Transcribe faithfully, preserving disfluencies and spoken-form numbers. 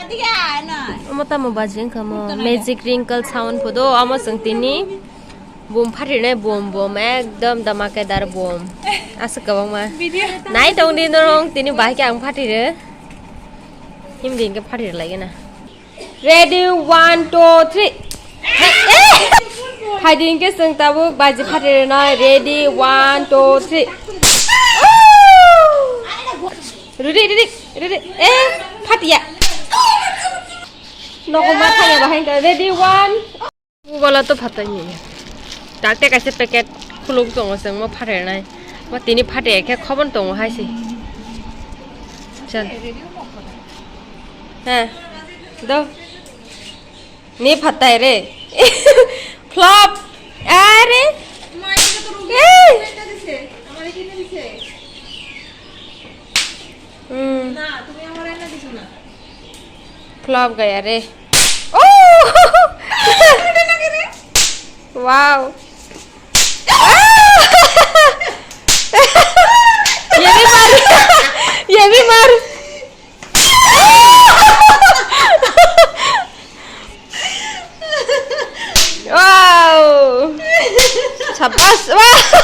Omo tamo baji wngkha mo? Magic wrinkle sound podo, omo chwng tini bum phatirnai bum bum, ekdom damakedar bum. Aswk kwbangma. Nai tong di norong, tini bahai khe ang phatire. Himdi hinkhe phatir lai gana. Ready, one, two, three. Phaidi hinkhe chwng tabuk baji phatirnai. Ready, one, two, three. Ready, ready, ready. Eh, phatiya. Nogo ma thangya bahai ta. Ready, one. Google to phatai ni. Takte kaisa packet khuluk tongo, chwng mo phatirnai. Mo tini phatir khe khobon tongo hai se. Chal. Ha. Do. Ni phatai re. Flop. Are. Eh. Hmm. Flop gaya re. Oh! Wow. ये भी मार, ये भी मार। Wow! Sabas! Wow!